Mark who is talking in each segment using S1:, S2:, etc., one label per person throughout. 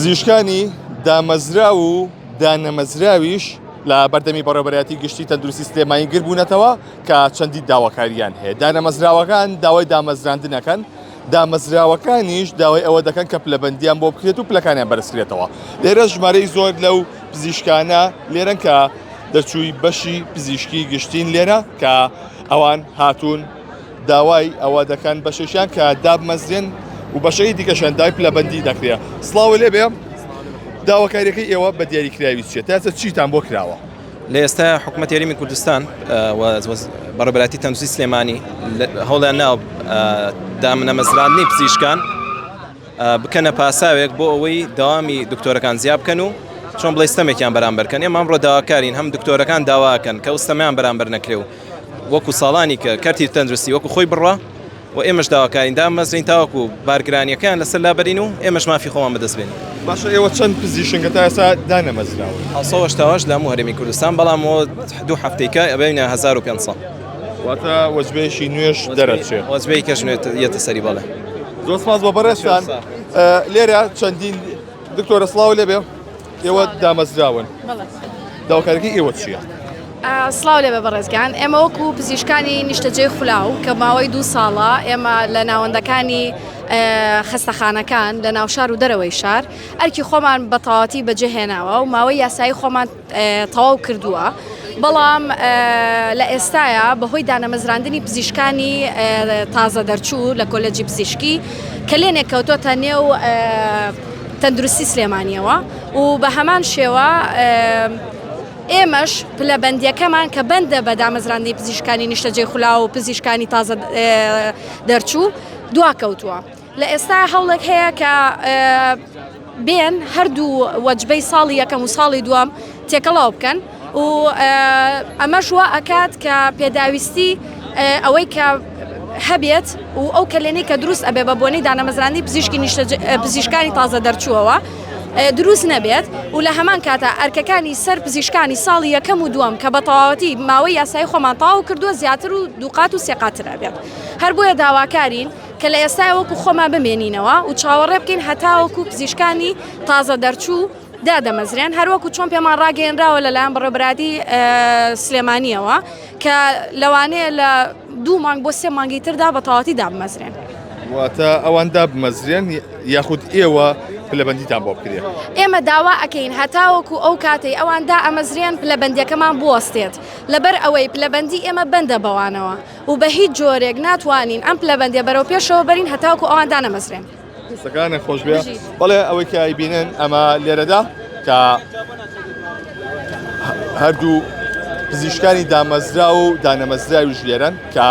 S1: پزیشکانی دامەزراو و دانەمەزراویش لە بەردەمی بەڕێوەبەرایەتی گشتی تەندروستی سلێمانی گربوونەتەوە کە چەندی داواکاریان هەیە دانەمەزراوەکان داوای دامەزراندنەکەن دامەزراوەکانیش داوای ئەوە دەکەن کە پلەبەندیان بۆ بکرێت و پلەکانیان بەرزکرێتەوە لێرە ژمارەی زۆر لەو پزیشکانە لێرەن کە دەرچووی بەشی پزیشکی گشتین لێرە کە ئەوان هاتوون داوای ئەوە دەکەن بەشێکیان کە دابمەزرێن و بەشەی دیکەشیان داوای پلەبەندی دەکرێت سڵاو لێبێ داواکاریەکەی ئێوە بە دیاریکراوی چیە تا ئێستا چیتان بۆ کراوە؟
S2: لە ئێستا حکوومەت هەرێمی کوردستان بەڕێبەراتی تەندروستی سلێمانی هەوڵیان ناوە دامنەمەزراندنی پزیشکان بکەنە پاساوێک بۆ ئەوەی دەوامی دکتۆرەکان زیا بکەن و چۆن بڵێ ستەمێکیان بەرامبەر کەن ئێمە ئەمڕۆ داواکارین هەم دکتۆرەکان داواکەن کە ئەو ستەمیان بەرامبەر نەکرێ و وەکو ساڵانی کە کەرتی تەندروستی وەکو خۆی بڕە و ئێمەش داواکارین دامەزرین تاوەکو بارگرانیەکان لەسەر لابەرین و ئێمەش مافی خۆمان بەدەست بێنین.
S1: باشە ئێوە چەند پزیشکن کە تا ئێستا دانەمەزراون؟
S2: 788 لە هەموو هەرێمی کوردستان بەڵام دوو هەفتەیکە ئەبینە 1500.
S1: واتە وەجبەیەکی نوێش دەرەچێ.
S2: وەجبەی کەش نوێ یەتە سەری بەڵێ.
S1: زۆر سپاس بۆ بەڕێزتان. لێرە چەندین دکتۆرە سڵاو لێبێ ئێوە دامەزراون داواکاریەکەی ئێوە چییە؟
S3: سڵاو لێبێ بەڕێزگان ئێمە وەکو پزیشکانی نیشتەجێی خولاو کە ماوەی دوو ساڵە ئێمە لە ناوەندەکانی خەستەخانەکان لە ناوشار و دەرەوەی شار ئەرکی خۆمان بە تەواوەتی بەجێهێناوە و ماوەی یاسایی خۆمان تەواو کردووە، بەڵام لە ئێستایا بەهۆی دانەمەزراندنی پزیشکانی تازە دەرچوو لە کۆلێجی پزیشکی کەلێنێک کەوتۆتە نێو تەندروستی سلێمانیەوە و بە هەمان شێوە ئێمەش پلەبەندیەکەمان کە بەندە بە دامەزراندنی پزیشکانی نیشتەجێی خولاو و پزیشکانی تازە دەرچوو دواکەوتووە. لە ئێستا هەوڵێک هەیە کە بێن هەردوو وەجبەی ساڵی یەکەم و ساڵی دووەم تێکەڵاو بکەن و ئەمەش وا ئەکات کە پێداویستی ئەوەی کە هەبێت و ئەو کەلێنەی کە دروست ئەبێ بە بۆنەی دانەمەزراندنی پزیشکی پزیشکانی تازە دەرچووەوە دروست نەبێت و لە هەمان کاتا ئەرکەکانی سەر پزیشکانی ساڵی یەکەم و دووەم کە بە تەواوەتی ماوەی یاسایی خۆمان تەواو کردووە زیاتر و دووقات و سێقاتر ئەبێت هەر بۆیە داواکارین کە لە ئێستایا وەکو خۆمان بمێنینەوە و چاوەڕێ بکەین هەتاوەکو پزیشکانی تازە دەرچوو دادەمەزرێن هەروەکو چۆن پێمان ڕاگەیەنراوە لەلایەن بەڕێوەبەرایەتی سلێمانیەوە کە لەوانەیە لە دوو مانگ بۆ سێ مانگی تردا بە تەواوەتی دابمەزرێن.
S1: واتە ئەوان دابمەزرێن یاخود ئێوە پلەبەندیتان بۆ بکرێت؟
S3: ئێمە داوا ئەکەین هەتاوەکو ئەو کاتەی ئەوان دائەمەزرێن پلەبەندیەکەمان بوەستێت لەبەر ئەوەی پلەبەندی ئێمە بەندە بەوانەوە و بە هیچ جۆرێک ناتوانین ئەم پلەبەندیە بەرەو پێشەوە بەرین هەتاوەکو ئەوان دانەمەزرێن.
S1: دەستەکانت خۆش بێ بەڵێ ئەوەی کە ئەیبینن ئەمە لێرەدا کە هەردوو پزیشکانی دامەزرا و دانەمەزراویش لێرەن کە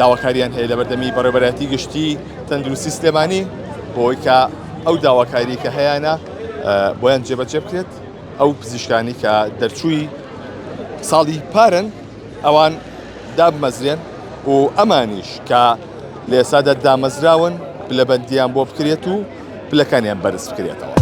S1: داواکاریان هەیە لە بەردەمی بەڕێوەبەرایەتی گشتی تەندروستی سلێمانی بۆی کە ئەو داواکاری کە هەیەە بۆیان جێبەجێ بکرێت ئەو پزیشکانی کە دەرچووی ساڵی پارن ئەوان دابمەزرێن و ئەمانیش کە لە ئێستادا دامەزراون پلەبەندیان بۆ بکرێت و پلەکانیان بەرز بکرێتەوە.